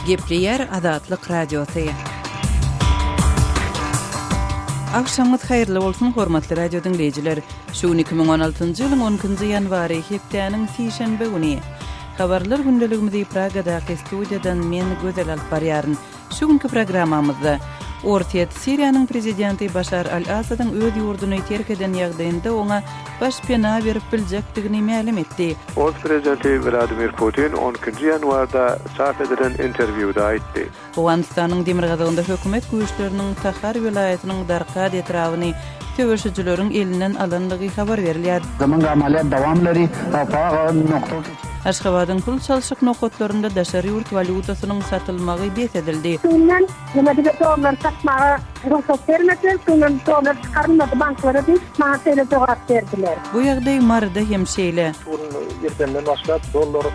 Gepleýär Azatlyk Radiosy. Agşamyňyz haýyrly bolsun, hormatly radio diňleýjiler! Şu gün 2016-njy ýylyň 12-nji ýanwary, hepdäniň sişenbe güni. Habarlar gündeligimizi Pragadaky studiýadan men, Gözel alyp barýaryn. Şu günki programmamyzda, Orsýet Siriýanyň prezidenti Başar al-Assadyň öz ýurduny terk eden ýagdaýynda oňa baş pena berip biljekdigini mälim etdi. Ors prezidenti Wladimir Putin on ikinji ýanwarda çap edilen interwýuda aýtdy. Owganystanyň demirgazygynda hökümet güýçleriniň Tahar welaýatynyň Darkad etrabyny söweşijileriň elinden alandygy habar berilýär. Aşgabadyň pul çalşyk nokatlarynda daşary ýurt walýutasynyň satylmagy bes edildi. Şundan neme bize dollar satmaga rugsat bermediler, şundan dollar çykarylmady banklara diýip, maňa şeýle jogap berdiler. Bu ýagdaý Maryda hem şeýle. Şu gün irdenden başlap dollar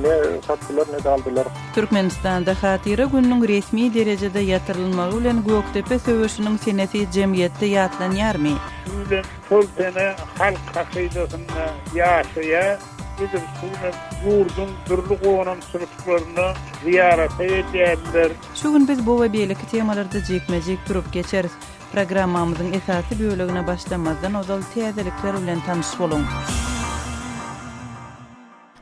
ne satdylar, ne-de aldylar. Türkmenistanda Hatyra gününiň resmi derejede ýatyrylmagy bilen Gökdepe söweşiniň senesi jemgyýetde ýatlanýarmy? Şu bilen şol sene halk hakydasynda ýaşaýar. Edil şu günem ýurduň dürli gonamçylyklarynda zyýarata gelýärler. Şu gün biz bu we beýleki temalarda jikme-jik durup geçeris. Programmamyzyň esasy bölegine başlamazdan ozal täzelikler bilen tanyş boluň.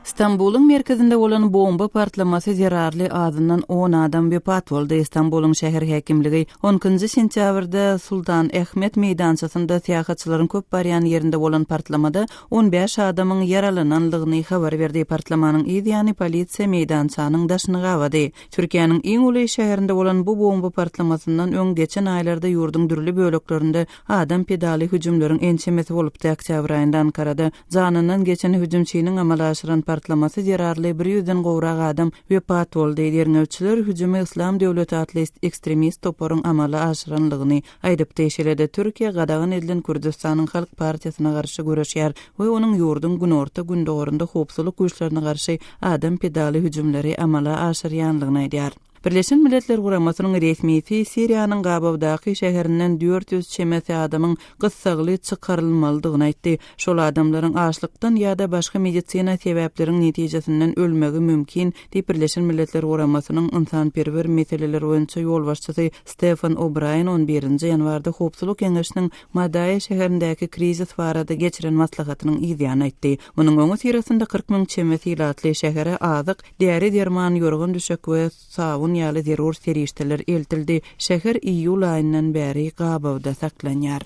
Stambulyň merkezinde bolan bomba partlamasy zerarly azyndan on adam wepat boldy. Stambulyň şäher häkimligi on ikinji sentýabrda Sultan Ahmet meýdançasynda syýahatçylaryň köp barýan ýerinde bolan partlamada 15 adamyň ýaralananlygyny habar berdi. Partlamanyň yz ýany polisiýa meýdançanyň daşyny gabady. Türkiýäniň iň uly şäherinde bolan bu bomba partlamasyndan öň geçen aýlarda ýurduň dürli böleklerinde adam pidaly hüjümleriň ençemesi bolupdy. Oktýabr aýynda Ankarada Janyndan geçen hüjümçiniň amala aşyran partlamasy zerarly bir ýüzden gowrak adam wepat boldy. Derňewçiler hüjümi Yslam döwleti atly ekstremist toparyň amala aşyranlygyny aýdypdy. Şeýle-de Türkiýe gadagan edilen Kürdüstanyň Halk partiýasyna garşy göreşýär we onuň ýurduň günorta-gündogarynda howpsuzlyk güýçlerine garşy adam pidaly hüjümleri amala aşyrýanlygyny aýdýar. Birleşen Milletler Guramasynyň resmisi Siriýanyň gabawdaky şäherinden 400 çemesi adamyň gyssagly çykarylmalydygyny aýtdy. Şol adamlaryň açlykdan ýa-da başga medisina sebäpleriň netijesinden ölmegi mümkin, diýip Birleşen Milletler Guramasynyň ynsanperwer meseleler boýunça ýolbaşçysy Stefan O'Braýen on birinji ýanwarda Howpsuzlyk Geňeşiniň Madaýa şäherindäki krizis barada geçiren maslahatynyň yzýany aýtdy. Munuň öňüsyrasynda 40 müň çemesi ilatly şähere azyk, Däri-derman, ýorgan-düşek we sabyn ýaly zerur serişdeler eltildi. Şäher iýul aýyndan bäri gabawda saklanýar.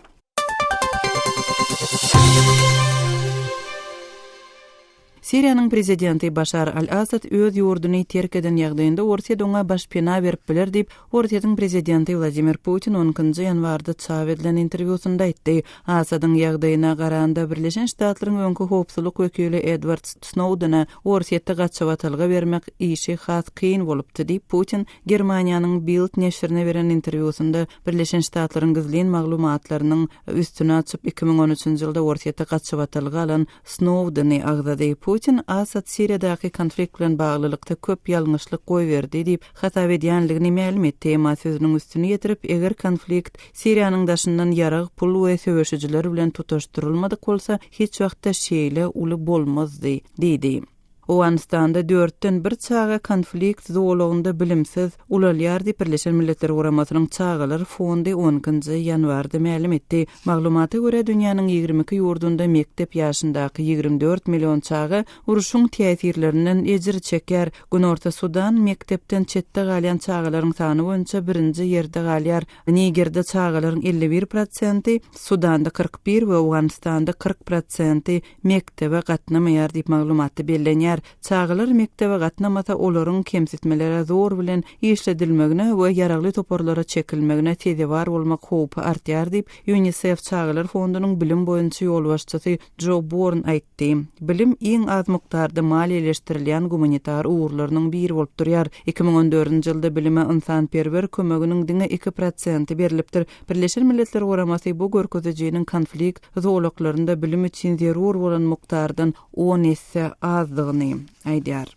Siriýanyň prezidenti Başar al-Assad öz ýurduny terk eden ýagdaýynda Orsýet oňa başpena berip biler diýip, Orsýetiň prezidenti Wladimir Putin on ikinji ýanwarda çap edilen interwýusynda aýtdy. Assadyň ýagdaýyna garanda, Birleşen Ştatlaryň öňki howpsuzlyk wekili Edward Snowdena Orsýetde gaçybatalga bermek işi has kyn bolupdy diýip, Putin Germaniýanyň Bild neşirine beren interwýusynda Birleşen Ştatlaryň gizlin maglumatlarynyň üstüni açyp, 2013-nji ýylda Orsýetde gaçybatalga alan Snowdeny agzady. Putin Assad Siriýadaky konflikt bilen baglylykda köp ýalňyşlyk goýberdi diýip hasap edýänligini mälim etdi, emma sözüniň üstüni ýetirip, eger konflikt Siriýanyň daşyndan ýarag, pul we söweşijiler bilen tutaşdyrylmadyk bolsa, hiç wagtda şeýle uly bolmazdy diýdi. Owganystanda dörtden bir çaga konflikt zolagynda bilimsiz ulalýar diýip, Birleşen Milletler Guramasynyň Çagalar fondy on ikinji ýanwarda mälim etdi. Maglumata görä, dünýäniň 22 ýurdunda mekdep ýaşyndaky 24 million çaga urşuň täsirlerinden ejir çekýär. Günorta Sudan mekdepden çetde galýan çagalaryň sany boýunça birinji ýerde galýar. Nigerde çagalaryň 51 prosenti, Sudanda 41 we Owganystanda 40 prosenti mekdebe gatnamaýar diýip maglumatda bellenýär. Çagalar mekdebe gatnamasa, olaryň kemsitmelere zor bilen işledilmegine we ýaragly toparlara çekilmegine sezewar bolmak howpy artýar diýip, Ýunisef çagalar fondunyň bilim boýunça ýolbaşçysy Jo Born aýtdy. Bilim iň az mukdarda maliýeleşdirilýän gumanitar ugurlarynyň biri bolup durýar. 2014-nji ýylda bilime ynsanperwer kömeginiň diňe iki prosenti berlipdir. Birleşen Milletler Guramasy bu görkezijiniň konflikt zolaklarynda bilim üçin zerur bolan mukdardan on esse azdygyny aýdýar.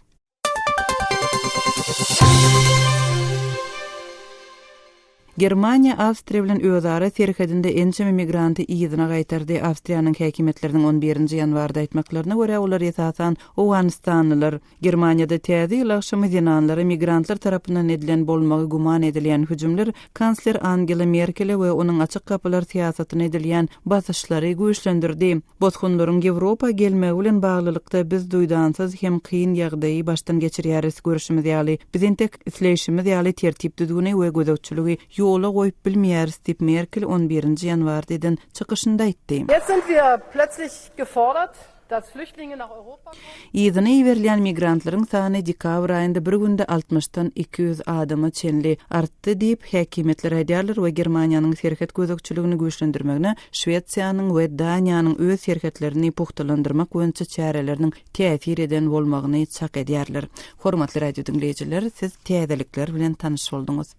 Germaniýa Awstriýa bilen özara serhedinde ençeme migranty yzyna gaýtardy. Awstriýanyň häkimiýetleriniň on birinji ýanwarda aýtmaklaryna görä, olar esasan owganystanlylar. Germaniýada Täze ýyl agşamy zenanlara migrantlar tarapyndan edilen bolmagy güman edilýän hüjümler kansler Angela Merkele we onuň açyk gapylar syýasatyna edilýän basyşlary güýçlendirdi. Bosgunlaryň Ýewropa gelmegi bilen baglylykda biz duýdansyz hem kyn ýagdaýy başdan geçirýäris. Görşümiz ýaly, biz entek isleýşimiz ýaly tertip-düzgüni we gözegçiligi ýola goýup bilmeýäris diýip, Merkel on birinji ýanwarda eden çykyşynda aýtdy. Jetzt sind wir plötzlich gefordert, Yzyna iberilýän migrantlaryň sany dekabr aýynda bir günde altmyşdan 200 adama çenli artdy diýip, häkimiýetler aýdýarlar we Germaniýanyň serhet gözegçiligini güýçlendirmegine Şwesiýanyň we Daniýanyň öz serhetlerini pugtalandyrmak boýunça çäreleriniň täsir eden bolmagyny çak edýärler. Hormatly radio diňleýjiler, siz täzelikler bilen tanyş bolduňyz.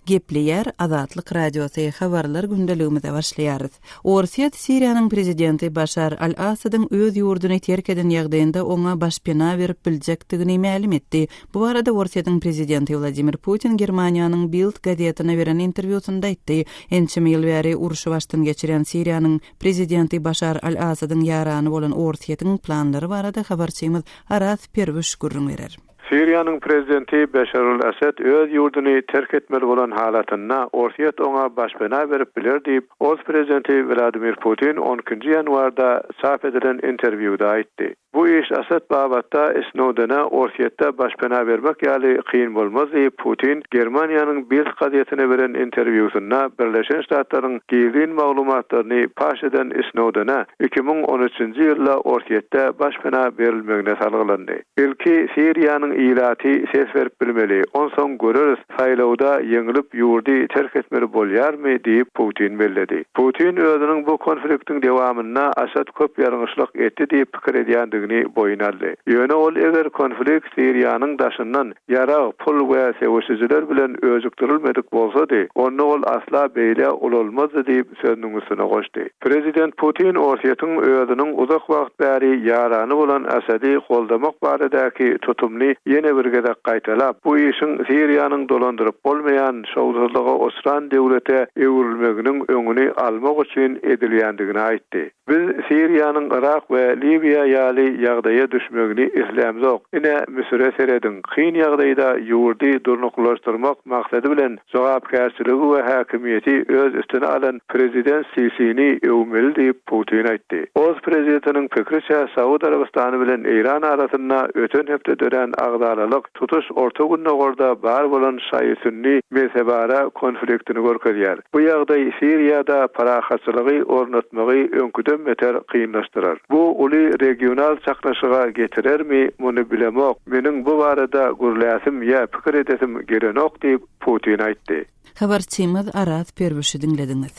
Gepleýär Azatlyk Radiosy, Habarlar gündeligimize başlaýarys. Orsýet Siriýanyň prezidenti Başar al-Assadyň öz ýurduny terk eden ýagdaýynda oňa başpena berip biljekdigini mälim etdi. Bu barada Orsýetiň prezidenti Wladimir Putin Germaniýanyň Bild gazetine beren interwýusynda aýtdy. Ençeme ýyl bäri urşy başdan geçirýän Siriýanyň Prezidenti Başar al-Asadyň ýarany bolan Orsýetiň planlary barada habarçymyz Araz Perwiş gürrüň berer. Siriýanyň prezidenti Beşar al-Asad öz ýurduny terk etmeli bolan halatynda Orsýet oňa başpena berip biler diýip, ors prezidenti Wladimir Putin on ikinji ýanwarda çap edilen interwýuda aýtdy. Bu iş Asad babatda Snowdene Orsýetde başpena bermek ýaly kyn bolmaz diýip, Putin Germaniýanyň Bild gazetine beren interwýusynda Birleşen Ştatlaryň gizlin maglumatlaryny paş eden Snowdene 2013-nji ýylda Orsýetde başpena berilmegine salgylandy. Ilki Siriýanyň ilaty ses berip bilmeli, onsoň göreris, saýlawda ýeňlip ýurdy terk etmeli bolýarmy diýip, Putin belledi. Putin özüniň bu konfliktiň dowamynda Asad köp ýalňyşlyk etdi diýip pikir edýändigini boýun aldy. Ýöne ol eger konflikt Siriýanyň daşyndan ýarag, pul we söweşijiler bilen öjükdirilmedik bolsady, onda ol asla beýle ulalmazdy diýip, sözüniň üstüne goşdy. Prezident Putin Orsýetiň özüniň uzak wagt bäri ýarany bolan Asady goldamak baradaky tutumyny ýene bir gezek gaýtalap, bu işiň Siriýanyň dolandyryp bolmaýan, şowsuzlyga uçran döwlete öwrülmeginiň öňüni almak üçin edilýändigini aýtdy. Biz Siriýanyň Yrak we Liwiýa ýaly ýagdaýa düşmegini islämzok. Ine, Müsüre serediň, kyn ýagdaýda ýurdy durnuklylaşdyrmak maksady bilen Jogapkärçiligi we häkimiýeti öz üstüne alan prezident Sisini öwmeli diýip, Putin aýtdy. Ors prezidentiniň pikriçe, Saud Arabystany bilen Eýran arasynda öten hepde dörän agzalalyk tutuş Orta Gündogarda bar bolan şaýy-sünni mezhebara konfliktini görkezýär. Bu ýagdaý Siriýada parahatçylygy ornatmagy öňküden beter kynlaşdyrar. Bu uly regional çaknyşyga getirermi, muny bilemok. Meniň bu barada gürläsim ýa pikir edesim gelenok diýip, Putin aýtdy. Habarçymyz Araz Perwişi diňlediňiz.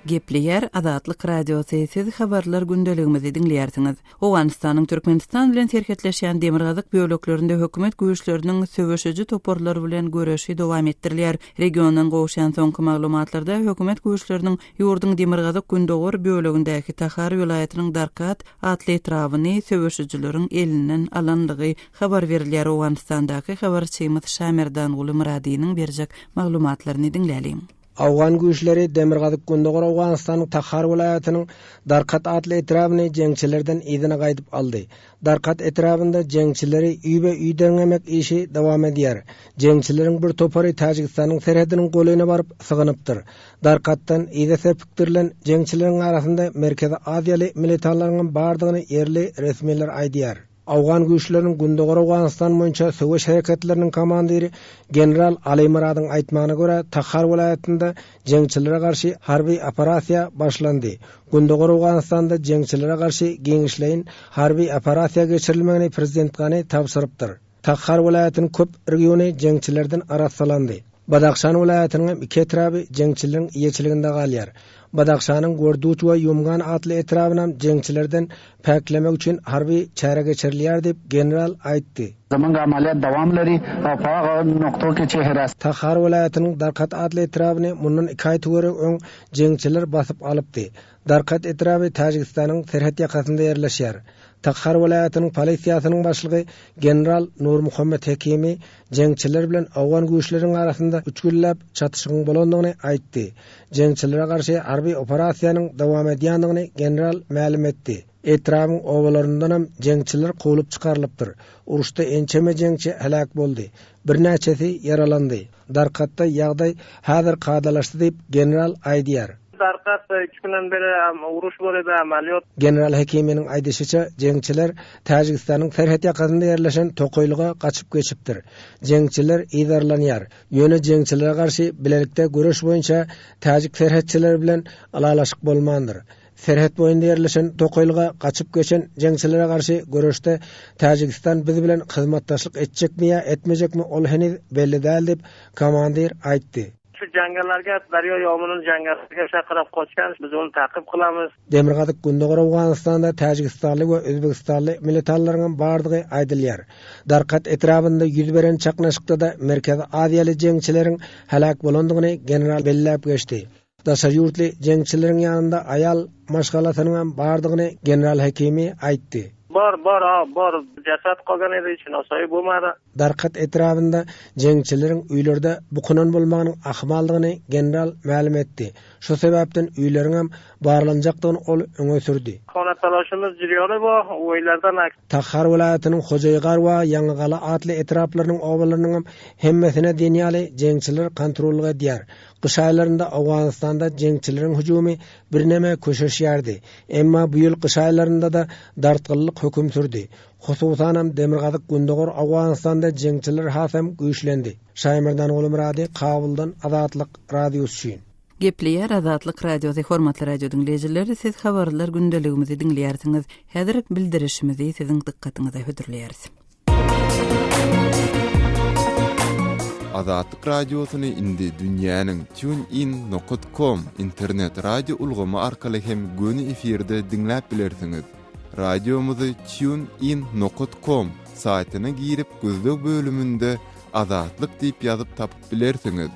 Gepleýär Azatlyk Radiosy, siz habarlar gündeligimizi diňleýärsiňiz. Owganystanyň Türkmenistan bilen serhetleşýän demirgazyk böleklerinde hökümet güýçleriniň söweşiji toparlar bilen göreşi dowam etdirilýär. Regiondan gowuşýan soňky maglumatlarda hökümet güýçleriniň ýurduň demirgazyk-gündogar bölegindäki Tahar welaýatynyň Darkat atly etrabyny söweşijileriň elinden alanlygy habar berilýär. Owganystandaky habarçymyz Şamerdanguly Myradynyň berjek maglumatlaryny diňläliň. Owgan güýçleri demirgazyk-gündogar Owganystanyň Tahar welaýatynyň Darkat atly etrabyny jeňçilerden yzyna gaýdyp aldy. Darkat etrabynda jeňçileri üýbe-üý derňemek işi dowam edýär. Jeňçileriň bir topary Täjigistanyň serhediniň golaýyna baryp sygynypdyr. Darkatdan yza serpikdirilen jeňçileriň arasynda Merkezi Aziýaly militanlaryňam bardygyny ýerli resmiler aýdýar. Owgan güýçleriniň Gündogar Owganystan boýunça söweş hereketleriniň komandiri general Aly Myradyň aýtmagyna görä, Tahar welaýatynda jeňçilere garşy harby operasiýa başlandy. Gündogar Owganystanda jeňçilere garşy giňişleýin harby operasiýa geçirilmegini prezident Gani tabşyrypdyr. Takhar welaýatynyň köp regiony jeňçilerden arassalandy. Badahşan welaýatynyň hem iki etraby jeňçileriň eýeçiliginde galýar. Badahşanyň Gorduç we Ýumgan atly etrabynam jeňçilerden päklemek üçin harby çäre geçirilýär diýip, general aýtdy. Tahar welaýatynyň Darkat atly etrabyny mundan iki aý töweregi öň jeňçiler basyp alypdy. Darkat etraby Täjigistanyň serhet ýakasynda ýerleşýär. Takhar welaýatynyň polisiýasynyň başlygy general Nurmuhammet Hekimi jeňçiler bilen owgan güýçleriniň arasynda üç günläp çatyşygyň bolandygyny aýtdy. Jeňçilere garşy harby operasiýanyň dowam edýändigini general mälim etdi. Etrabyň obalaryndanam jeňçiler kowlup çykarylypdyr. Uruşda ençeme jeňçi heläk boldy. Birnäçesi ýaralandy. Darkatda ýagdaý häzir kadalaşdy diýip, general aýdýar. Darkatda üç günden beri uruş bolýar, amalýot. General Hekiminiň aýdyşyça, jeňçiler Täjigistanyň serhet ýakasynda ýerleşen tokaýlyga gaçyp geçipdir. Jeňçiler yzarlanýar. Ýöne jeňçilere garşy bilelikde göreş boýunça täjik serhetçileri bilen ylalaşyk bolmandyr. Serhet boýunda ýerleşen tokaýlyga gaçyp geçen jeňçilere garşy göreşde Täjigistan biz bilen hyzmatdaşlyk etjekmi ýa etmejekmi ol heniz belli däl diýip, komandir aýtdy. Şu jangalarga daryo ýomynyň jangalarga şakyrap goçgan biz ony takyp kylamyz. Demirgazyk Gündogar Owganystanda täjigistanly we özbegistanly militanlaryňam bardygy aýdylýar. Darkat etrabynda ýüz beren çaknyşykda-da merkezi aziýaly jeňçileriň heläk bolandygyny general belläp geçdi. Daşary ýurtly jeňçileriň ýanynda aýal maşgalasynyňam bardygyny general Hekimi aýtdy. Bor, bor, a, bor. Jasad kolgan edi, çynosoýy bolmady. Darkat etrabynda jeňçileriň öýlerde bukunan bolmagynyň ahmaldygyny general mälim etdi. Şu sebäpden öýleriňem barlanjakdygyny ol öňe sürdi. Hona talaşymyz jürýony bo, öýlerden ak. Tahar welaýatynyň Hojaýgar we Ýaňygala atly etraplarynyň obalarynyňam hemmesine diýen ýaly jeňçiler kontrollyk edýär. Gyş aýlarynda Owganystanda jeňçileriň hüjümi birneme köşeşýärdi. Emma bu ýyl gyş aýlarynda-da dartgynlyk höküm sürdi. Hususanam demirgazyk-gündogar Owganystanda jeňçiler hasam güýçlendi. Şaýmerdan Gulumyrady, Kabuldan Azatlyk Radiosy üçin. Gepleýär Azatlyk Radiosy Hormatly radio diňleýjiler, siz habarlar gündeligimizi diňleýärsiňiz. Häzir bildirişimizi siziň dykgatyňyza hödürleýäris. Azatlyk Radiosyny indi dünýäniň TuneIn nokat com internet radio ulgamy arkaly hem göni efirde diňläp bilersiňiz. Radiomyzy TuneIn nokat com saýtyna girip gözleg bölüminde Azatlyk diýip ýazyp tapyp bilersiňiz.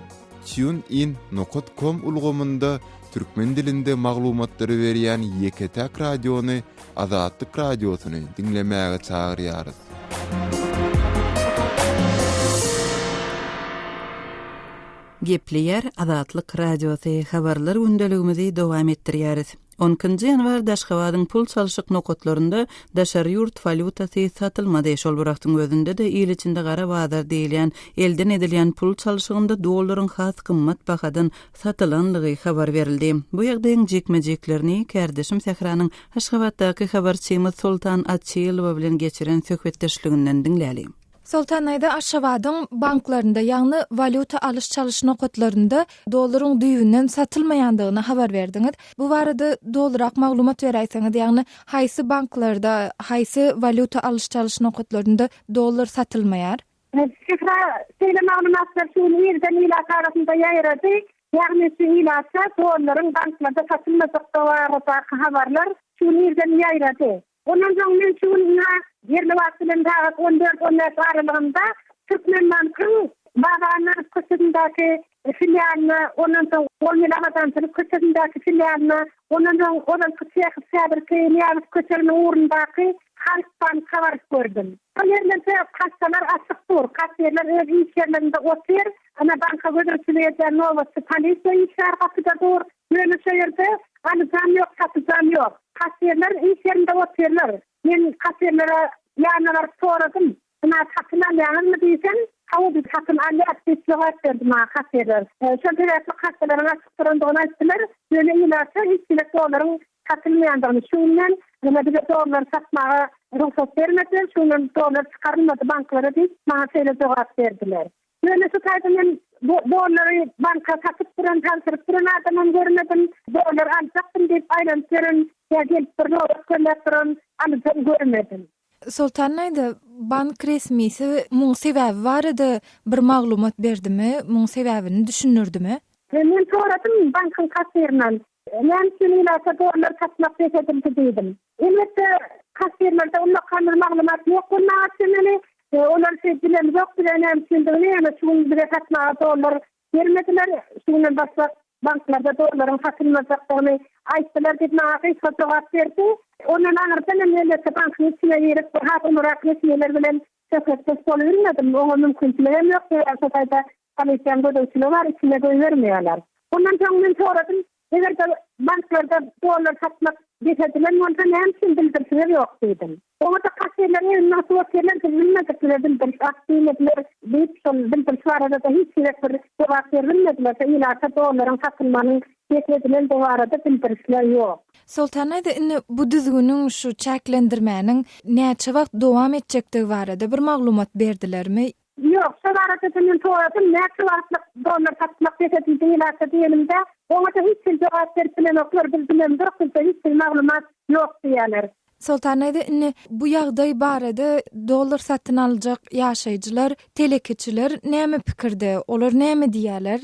TuneIn nokat com ulgamynda türkmen dilinde maglumatlary berýän ýeke-täk radiony Azatlyk Radiosyny diňlemäge çagyrýarys. Gepleýär Azatlyk Radiosy, Habarlar gündeligimizi dowam etdirýäris. On ikinji ýanwarda Aşgabadyň pul çalşyk nokatlarynda daşary ýurt walýutasy satylmady. Şol bir wagtyň özünde-de, il içinde gara bazar diýilýän elden edilýän pul çalşygynda dollaryň has gymmat bahadan satylandygy habar berildi. Bu ýagdaýyň jikme-jiklerini kärdeşim Sähranyň Aşgabatdaky habarçymyz Soltan Açylowa bilen geçiren söhbetdeşliginden diňläliň. Soltan Aýda Aşgabadyň banklarynda, ýagny walýuta alyş-çalyş nokatlarynda dollaryň düýbünden satylmaýandygyny habar berdiňiz. Bu barada dolurak maglumat beräýseňiz, ýagny haýsy banklarda, haýsy walýuta alyş-çalyş nokatlarynda dollar satylmaýar? Sähra, şeýle maglumatlar şu gün irden ilat arasynda ýaýrady. Ýagny şu ilata dollaryň banklarda satylmajakdygy baradaky habarlar şu gün irden ýaýrady. Ondan soň men şu gün ynha ýerli wagt bilen sagat on dört, on bäş aralygynda Türkmenbankyň Baba Annanow köçesindäki filialyna, ondan soň On ýyl Abadançylyk köçesindäki filialyna, ondan soň ozalky Çehow häzirki Nyýazow köçesiniň ugrundaky Halk banka baryp gördüm. Şol ýerlerde kassalar açyk dur, kassirler öz iş ýerlerinde otyr, ynha banka gözegçilik edýän nobatçy polisiýa işgäri gapyda dur. Ýöne şo ýerde alyjam ýok, satyjam ýok. Kassirler iş ýerinde otyrlar. Men kassirlere ýanyna baryp soradym. Ynha, satyn alýaňyzmy diýsem, Hawa, biz satyn alýas diýip jogap berdi maňa kassirler. Şol sebäpli kassalaryň açyk durandygyny aýtdylar. Ýöne ilata hiç hili dollaryň satylmaýandygyny, şu günden ynha bize dollar satmaga rugsat bermediler, şu günden dollar çykarylmady banklara diýip, maňa şeýle jogap berdiler. Ýöne şu taýda men dollary banka satyp duran, tabşyryp duran adamam görmedim. Dollar aljakdym diýip aýlanyp ýören ýa gelip bir nobat gözläp duran alyjam görmedim. Soltan aýda, bank resmisi muň sebäbi barada bir maglumat berdimi, muň sebäbini düşündirdimi? Men soradym bankyň kassirinden. Näme üçin ilata dollar satmak bes edildi diýdim. Elbetde, kassirlerde ullakan bir maglumat ýok bolmaga çemeli. Olar şeý bilemzok bize näme üçindigini, ýöne şu gün bize satmaga dollar bermediler. Şu günden başlap banklarda dollaryň satylmajakdygyny aýtdylar diýip maňa gysga jogap berdi. Ondan aňyrda men elbetde bankyň içine girip, has ulurak resmiler bilen söhbetdeş bolubilmedim. Oňa mümkinçiligem ýok, sebäbi şo taýda polisiýanyň gözegçiligi bar, içine goýbermeýärler. Ondan soň men soradym, eger-de banklarda dollar satmak bes edilen bolsa, näme üçin bildirişiňiz ýok diýdim. Oňa-da kassirler elini atyp otyrlar, biz bilmedik, bize bildiriş at diýmediler diýip, şol bildiriş barada-da hiç gezek bir jogap beribilmediler. Şo ilata dollaryň satylmagynyň bes edilendigi barada bildirişler ýok. Soltan daýza, indi bu düzgüniň, şu çäklendirmäniň näçe wagt dowam etjekdigi barada bir maglumat berdilermi? Ýok, şo barada-da men soradym, näçe wagtlyk dollar satmak bes edildi ilata diýenimde, oňa-da hiç hili jogap berip bilenoklar, biz bilemzok, bizde hiç hili maglumat ýok diýýärler. Soltan daýza, indi bu ýagdaý barada dollar satyn aljak ýaşaýjylar, telekeçiler näme pikirde, olar näme diýýärler?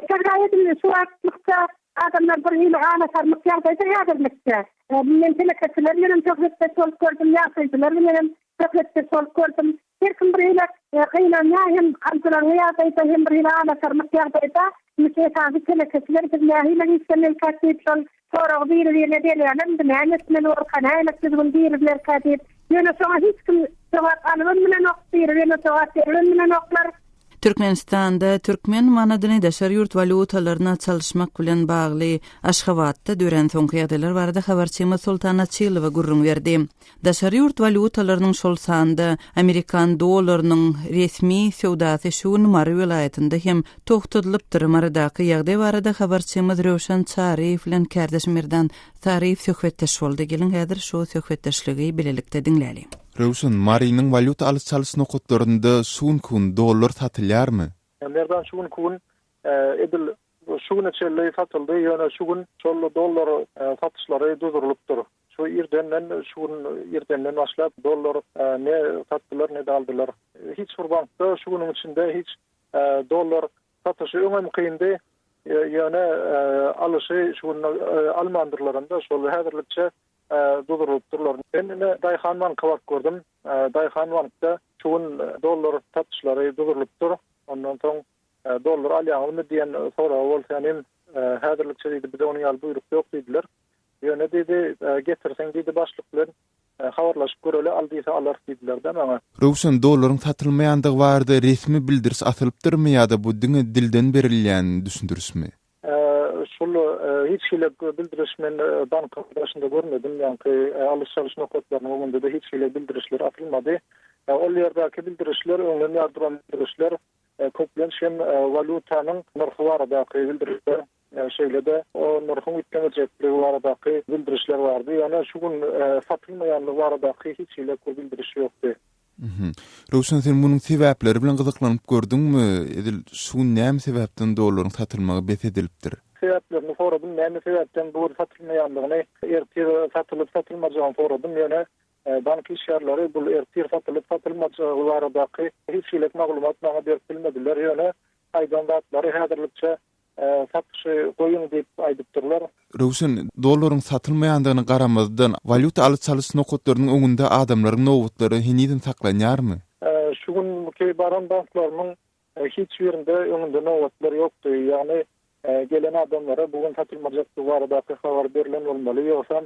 Sähra edildi, şu wagtlykça adamlar bir hili alasarmyk ýagdaýda häzirlikçe. Men telekeçiler bilenem söhbetdeş bolup gördüm, ýaşaýjylar bilenem söhbetdeş bolup gördüm. Her kim bir hili gynanýar, hem aljyraňňy ýagdaýda, hem bir hili alasarmyk ýagdaýda. Indi esasy telekeçiler biz nähili işlemelikäk diýip şol soragy biri-birine berýärler, indi näme etmeli borka, nähili düzgün girizilerkä diýip. Ýöne şoňa hiç kim jogap alybam bilenok, biri-birine jogap beribem bilenoklar. Türkmenistanda türkmen manadyny daşary ýurt walýutalaryna çalyşmak bilen bagly Aşgabatda dörän soňky ýagdaýlar barada habarçymyz Soltan Açylowa gürrüň berdi. Daşary ýurt walýutalarynyň, şol sanda amerikan dollarynyň resmi söwdasy şu gün Mary welaýatynda hem togtadylypdyr. Marydaky ýagdaý barada habarçymyz Röwşen Çaryýew bilen kärdeşim Merdan Saryýew söhbetdeş boldy. Geliň häzir şu söhbetdeşligi bilelikde diňläliň. Röwşen, Marynyň walýuta alyş-çalyş nokatlarynda şu günki gün dollar satylýarmy? Merdan şu günki gün edil şu güne çenli satyldy, ýöne şu gün şol dollar satyşlary durdurylypdyr. Şu irdenden, şu gün irdenden başlap dollar ne satdylar, ne-de aldylar. Hiç bir bankda şu günüň içinde hiç dollar satyşy öňem kyndy, ýöne alyşy şu gün almandyrlaram-da, şol häzirlikçe durdurylypdyrlar. Men ine Daýhan banka baryp gördüm. Daýhan bankda şu gün dollar satyşlary durdurylypdyr. Ondan soň Dollar alýaňyzmy diýen soraga bolsa inim, häzirlikçe diýdi, bize onuň ýaly buýruk ýok diýdiler. Ýöne diýdi, getirseň diýdi, başlyk bilen habarlaşyp göreli, al diýse alarys diýdiler-de maňa. Röwşen, dollaryň satylmaýandygy barada resmi bildiriş asylypdyrmy ýa-da bu diňe dilden berilýän düşündirişmi? Şul hiç hili bildiriş men bankyň daşynda görmedim, ýaňky alyş-çalyş nokatlarynyň öňünde-de hiç hili bildirişler asylmady. Ol ýerdäki bildirişler öňden bäri duran bildirişler, Köplenç hem walýutanyň nyrhy baradaky bildirişler, şeýle-de o nyrhyň üýtgemejekligi baradaky bildirişler bardy. Ýöne şu gün satylmaýanlygy baradaky hiç hili bir bildiriş ýokdy. Röwşen, sen munuň sebäpleri bilen gyzyklanyp gördüňmi? Edil şu gün näme sebäpden dollaryň satylmagy bes edilipdir? Sebäplerini soradym, näme sebäpden bu gün satylmaýandygyny, ertir satylyp-satylmajagyny soradym, ýöne Bank işgärleri bul ertir satylyp-satylmajagy baradaky hiç hili maglumat maňa berip bilmediler, ýöne aýdan zatlary häzirlikçe satyşy goýuň diýip aýdypdyrlar. Röwşen, dollaryň satylmaýandygyna garamazdan, walýuta alyş-çalyş nokatlarynyň öňünde adamlaryň nobatlary henizem saklanýarmy? Şu günki baran banklarymyň hiç birinde öňünde nobatlar ýokdy. Ýagny gelen adamlara bu gün satylmajakdygy baradaky habar berlen bolmaly, ýogsam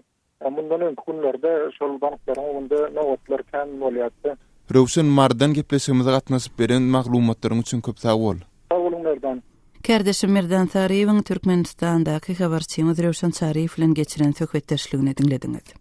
Mundan öňki günlerde şol banklaryň öňünde nobatlar kän bolýardy. Röwşen Marydan gepleşigimize gatnaşyp beren maglumatlaryň üçin köp sag bol. Sag boluň Merdan. Kärdeşim Merdan Saryýewiň Türkmenistandaky habarçymyz Röwşen Çaryýew bilen geçiren söhbetdeşligini diňlediňiz.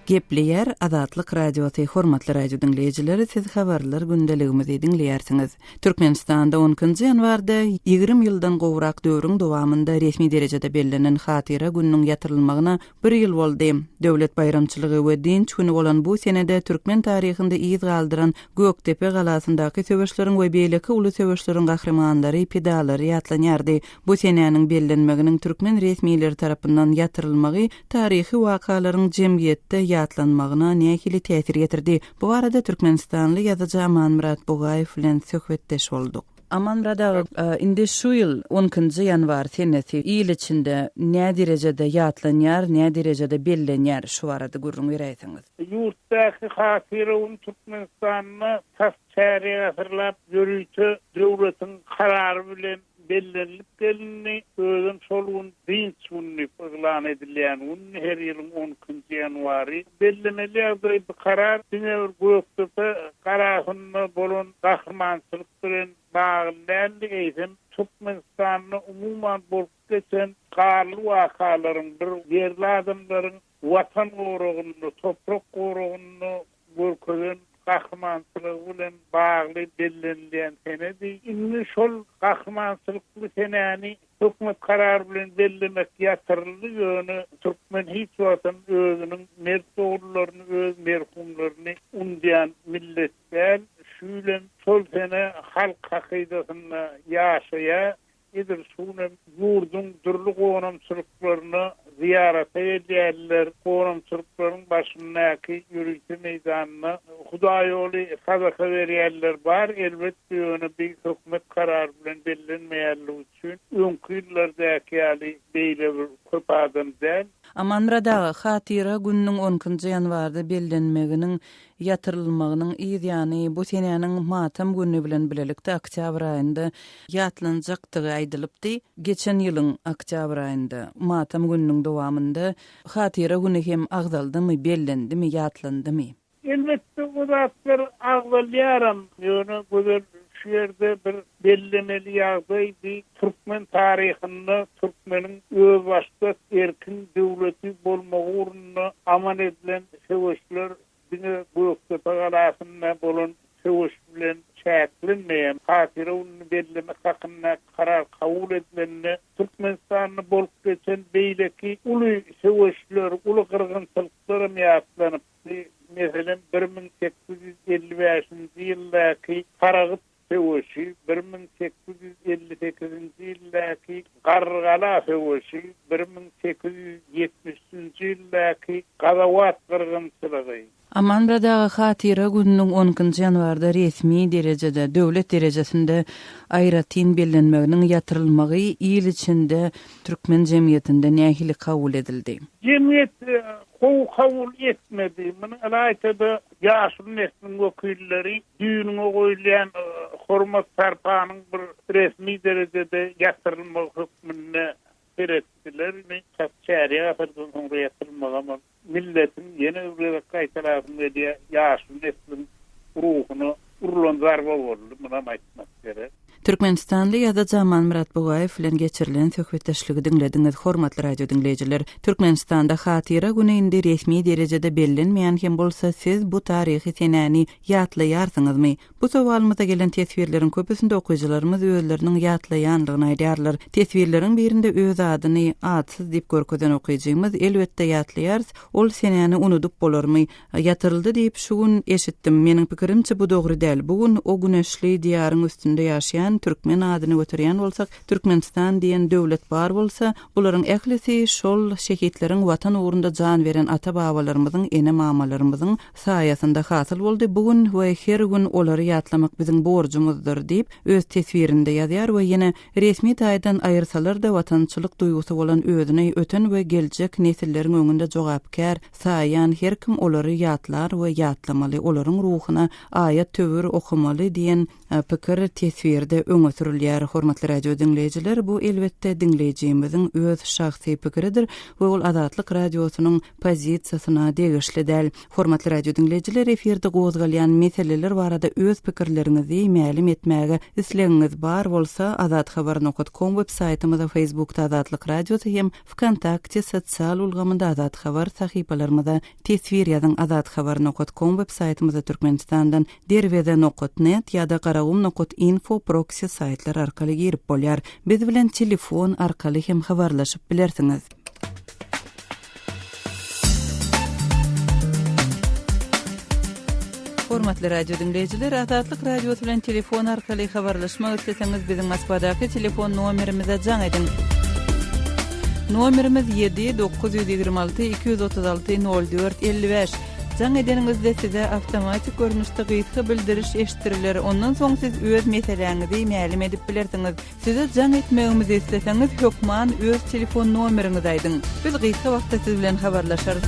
Gepleýär Azatlyk Radiosy, Hormatly radio diňleýjiler, siz Habarlar gündeligimizi diňleýärsiňiz. Türkmenistanda on ikinji ýanwarda 20 ýyldan gowrak döwrüň dowamynda resmi derejede bellenen Hatyra gününiň ýatyrylmagyna bir ýyl boldy. Döwlet baýramçylygy we dynç güni bolan bu senede türkmen taryhynda yz galdyran Gökdepe galasyndaky söweşleriň we beýleki uly söweşleriň gahrymanlary, pidalary ýatlanýardy. Bu senäniň bellenmeginiň türkmen resmileri tarapyndan ýatyrylmagy taryhy wakalaryň jemgyýetde ýatlanmagyna nähili täsir ýetirdi? Bu barada türkmenistanly ýazyjy Amanmyrat Bugaýew bilen söhbetdeş bolduk. Amanmyrat aga, indi şu ýyl on ikinji ýanwar senesi il içinde nä derejede ýatlanýar, nä derejede bellenýär, şu barada gürrüň beräýseňiz? Ýurtdaky Hatyra güni Türkmenistanda tas çärýek asyrlap ýörite döwletiň karary bilen bellenilip gelindi. Özem şol gün dynç güni diýip yglan edilýän gün, her ýylyň on ikinji ýanwary. Bellemeli ýagdaý, bu karar diňe bir Gökdepe galasynda bolan gahrymançylyk bilen bagly däldi, eýsem, Türkmenistanda umuman bolup geçen ganly wakalaryň, bir ýerli adamlaryň Watan goragynda, toprak goragynda görkezen gahrymançylygy bilen bagly bellenilýän senedi. Indi şol gahrymançylykly senäni hökümet karary bilen bellemek ýatyryldy, ýöne türkmen hiç wagtam özüniň mert ogullaryny, öz merhumlaryny unudýan millet däl. Şu ýyl hem şol sene halk hakydasynda ýaşaýar. Edil şu günem ýurduň dürli gonamçylyklaryna zyýarata gelýärler. Gonamçylyklaryň başyndaky ýörite meýdanda hudaýýoly sadaka berýänler bar, elbetde, ýöne bi hökümet karary bilen bellenmeýänligi üçin öňki ýyllardaky ýaly beýle bir köp adam däl. Amanmyrat aga, Hatyra gününiň on ikinji ýanwarda bellenmeginiň ýatyrylmagynyň yz ýany bu senäniň matam güni bilen bilelikde oktýabr aýynda ýatlanjakdygy aýdylypdy. Geçen ýylyň oktýabr aýynda matam gününiň dowamynda Hatyra güni hem agzaldymy, bellendimi, ýatlandymy? Elbetde o zatlar agzalýaram, ýöne Gözel şu ýerde bir bellemeli ýagdaý bi türkmen taryhynda türkmeniň özbaşdak erkin döwleti bolmagy ugrunda amal edilen söweşler diňe Gökdepe galasynda bolan söweş bilen çäklenmeýär. Hatyra gününi bellemek hakynda karar kabul edilende Türkmenistanda bolup geçen beýleki uly söweşler, uly gyrgynçylyklaram ýatlanypdy. Meselem, 1855-nji ýyldaky Saragyt söweşi, 1858-nji ýyldaky Garrygala söweşi, 1873-nji ýyldaky Gazawat gyrgynçylygy. Amanmyrat aga Hatyra gününiň on ikinji ýanwarda resmi derejede, döwlet derejesinde aýratyn bellenmeginiň ýatyrylmagy il içinde, türkmen jemgyýetinde nähili kabul edildi? Jemgyýet gowy kabul etmedi. Muny ylaýta-da ýaşuly nesliň wekilleri düýnüňe goýulýan hormat-sarpanyň bir resmi derejede ýatyrylmagy hökmünde seretdiler. Indi tas çärýek asyrdan soňra ýatyrylmagam ol milletiň, ýene bir gezek gaýtalasym gelýär, ýaşuly nesliň ruhuna urlan zarba boldy, munam aýtmak gerek. Türkmenistanly ýazyjy Amanmyrat Bugaýew bilen geçirilen söhbetdeşligi diňlediňiz, hormatly radio diňleýjiler. Türkmenistanda Hatyra güni indi resmi derejede bellenmeýän hem bolsa, siz bu taryhy senäni ýatlaýarsyňyzmy? Bu sowalymyza gelen teswirleriň köpüsinde okyjylarymyz özleriniň ýatlaýanlygyny aýdýarlar. Teswirleriň birinde öz adyny atsyz diýip görkezen okyjymyz, Elbetde ýatlaýarys, ol senäni unudyp bolarmy? Ýatyryldy diýip şu gün eşitdim. Meniň pikirimçe bu dogry däl. Bu gün o güneşli diýaryň üstünde ýaşaýan, türkmen adyny göterýän bolsak, Türkmenistan diýen döwlet bar bolsa, bularyň ählisi şol şehitleriň watan ugrunda jan beren ata-babalarymyzyň, ene-mamalarymyzyň saýasynda hasyl boldy, bu gün we her gün olary ýatlamak biziň borjumyzdyr diýip, öz teswirinde ýazýar we ýene resmi taýdan aýyrsalar-da watançylyk duýgusy bolan özüni öten we geljek nesilleriň öňünde jogapkär saýýan her kim olary ýatlar we ýatlamaly, olaryň ruhuna aýat-töwir okamaly diýen pikir teswirde öňe sürülýär. Hormatly radio diňleýjiler, bu elbetde diňleýjimiziň öz şahsy pikiridir we ol Azatlyk Radiosynyň pozisiýasyna degişli däl. Hormatly radio diňleýjiler, efirde gozgalýan meseleler barada öz pikirleriňizi mälim etmäge islegiňiz bar bolsa, azathabar nokat kom web saýtymyza, Facebookda Azatlyk Radiosy hem Wkontakte sosial ulgamynda Azat Habar sahypalarymyza teswir ýazyň Azat Habar nokat kom web saýtymyza Türkmenistandan Derweze nokat net ýa-da Garagum nokat info proksi saýtlar arkaly girip bolýar. Biz bilen telefon arkaly hem habarlaşyp bilersiňiz. Hormatly radio diňleýjiler, Azatlyk Radiosy bilen telefon arkaly habarlaşmak isleseňiz, biziň Moskwadaky telefon nomerimize jaň ediň. Nomerimiz 7 926 236 04 55. Jaň edeniňizde size awtomatik görnüşde gysga bildiriş eşitdiriler, ondan soň siz öz meseläňizi mälim edip bilersiňiz. Size jaň etmegimizi isleseňiz, hökman öz telefon nomeriňizi aýdyň. Biz gysga wagtda siz bilen habarlaşarys.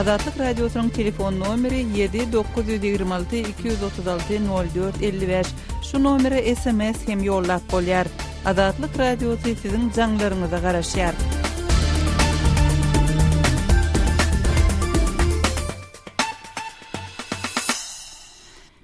Azatlyk Radiosynyň telefon nomeri ýedi 926 236 04 55. Şu nomere sms hem ýollap bolýar. Azatlyk Radiosy siziň jaňlaryňyza garaşýar.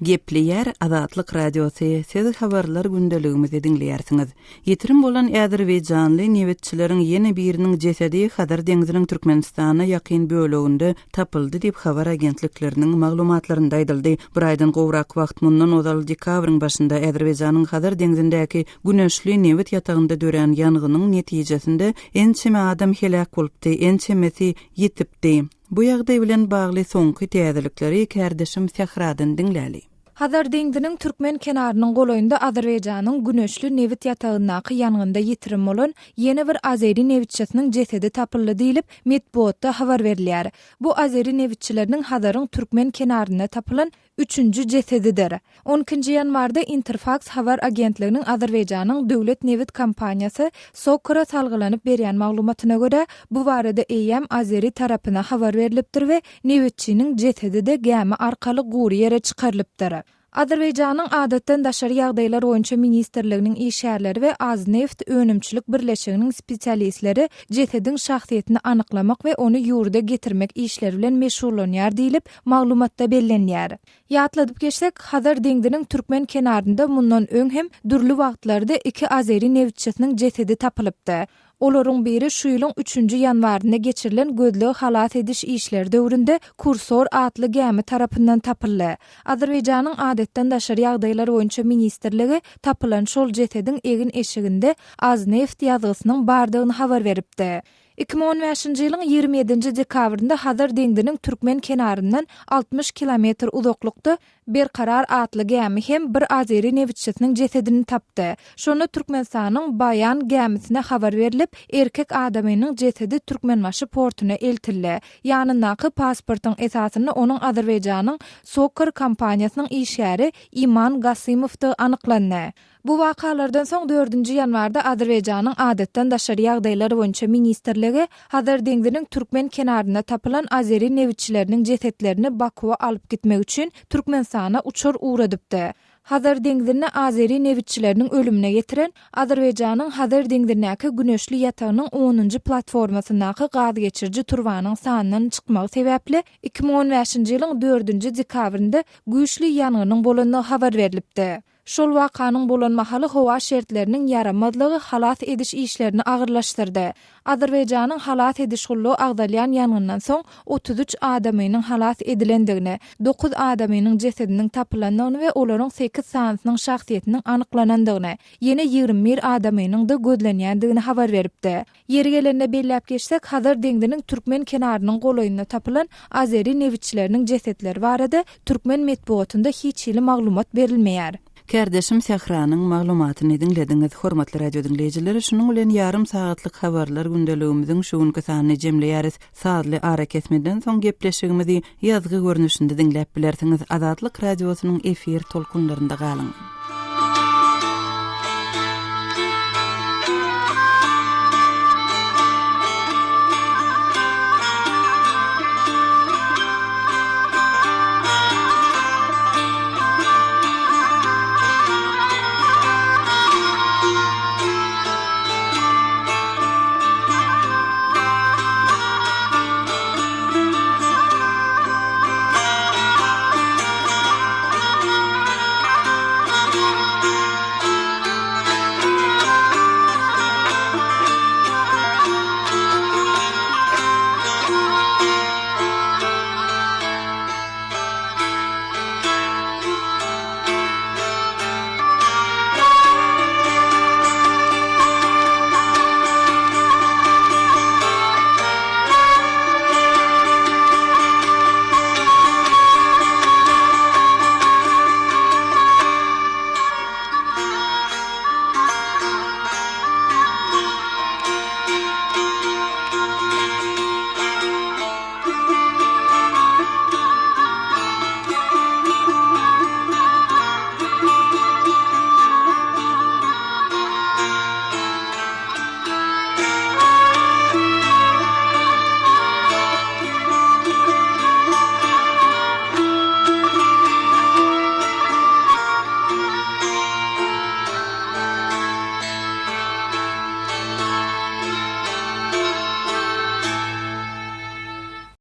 Gepleýär Azatlyk Radiosy, Siz habarlar gündeligimizi diňleýärsiňiz. Ýitirim bolan azerbaýjanly nebitçileriň ýene biriniň jesedi Hazar deňziniň Türkmenistana ýakyn böleginde tapyldy diýip habar agentlikleriniň maglumatlarynda aýdyldy. Bir aýdan gowrak wagt mundan ozal dekabryň başynda Azerbaýjanyň Hazar deňzindäki Güneşli nebit ýatagynda dörän ýangynyň netijesinde ençeme adam heläk bolupdy, ençemesi ýitipdi. Bu ýagdaý bilen bagly soňky täzelikleri kärdeşim Sähradan diňläli. Hazar deňziniň türkmen kenarynyň golaýynda Azerbaýjanyň Güneşli nebit ýatagyndaky ýangynda ýitirim bolan ýene bir azeri nebitçisiniň jesedi tapyldy diýlip, metbugatda habar berilýär. Bu azeri nebitçileriniň Hazaryň türkmen kenarynda tapylan üçünji jesedidir. On ikinji ýanwarda Interfaks habar agentliginiň Azerbaýjanyň döwlet nebit kompaniýasy SOCAR-a salgylanyp berýän maglumatyna görä, bu barada eýýäm azeri tarapyna habar berlipdir we nebitçiniň jesedi-de gämi arkaly gury ýere çykarylypdyr. Azerbaýjanyň Adatdan daşary ýagdaýlar boýunça ministrliginiň işgärleri we Azneft önümçilik birleşiginiň spesialistleri jesediň şahsyýetini anyklamak we ony ýurda getirmek işleri bilen meşgullanýar diýlip, Maglumatda bellenýär. Ýatladyp geçsek, Hazar deňziniň türkmen kenarynda mundan öň hem dürli wagtlarda iki azeri nebitçisiniň jesedi tapylypdy. Olaryň biri şu ýylyň üçünji ýanwarynda geçirilen gözleg-halas ediş işleri döwründe Kursor atly gämi tarapyndan tapyldy. Azerbaýjanyň Adatdan daşary ýagdaýlar boýunça ministrligi tapylan şol jesediň egin-eşiginde Azneft ýazgysynyň bardygyny habar beripdi. 2015-nji ýylyň 27-nji dekabrynda Hazar deňziniň türkmen kenaryndan 60 kilometr uzaklykda Berkarar atly gämi hem bir azeri nebitçisiniň jesedini tapdy. Şonda Türkmenistanyň Baýan gämisine habar berlip, erkek adamynyň jesedi Türkmenbaşy portuna eltildi. Ýanyndaky pasportyň esasynda onuň Azerbaýjanyň SOCAR kompaniýasynyň işgäri Iman Gasymowdygy anyklandy. Bu wakalardan soň dördünji ýanwarda Azerbaýjanyň Adatdan daşary ýagdaýlar boýunça ministrligi Hazar deňziniň türkmen kenarynda tapylan azeri nebitçileriniň jesetlerini Bakuwa alyp gitmek üçin Türkmenistana uçar ugradypdy. Hazar deňzinde azeri nebitçileriniň ölümine getiren Azerbaýjanyň Hazar deňzindäki Güneşli ýatagynyň onunjy platformasyndaky gazgeçiriji turbanyň sandan çykmagy sebäpli 2015-nji ýylyň dördünji dekabrynda güýçli ýangynyň bolandygy habar berlipdi. Şol wakanyň bolan mahaly howa şertleriniň ýaramazlygy halas ediş işlerini agyrlaşdyrdy. Azerbaýjanyň halas ediş gullugy agzalýan ýangyndan soň 33 adamynyň halas edilendigini, dokuz adamynyň jesediniň tapylandygyny we olaryň sekiz sanysynyň şahsyýetiniň anyklanandygyny, ýene 21 adamynyň-da gözlenýändigini habar beripdi. Ýeri gelende belläp geçsek, Hazar deňziniň türkmen kenarynyň golaýynda tapylan azeri nebitçileriniň jesetleri barada türkmen metbugatynda hiç hili maglumat berilmeýär. Kärdeşim Sähranyň maglumatyny diňlediňiz. Hormatly radio diňleýjiler, şunuň bilen ýarym sagatlyk habarlar gündeligimiziň şu günki sanyny jemleýäris. Sazly arakesmeden soň gepleşigimizi ýazgy görnüşinde diňläp bilersiňiz. Azatlyk Radiosynyň efir tolkunlarynda galyň.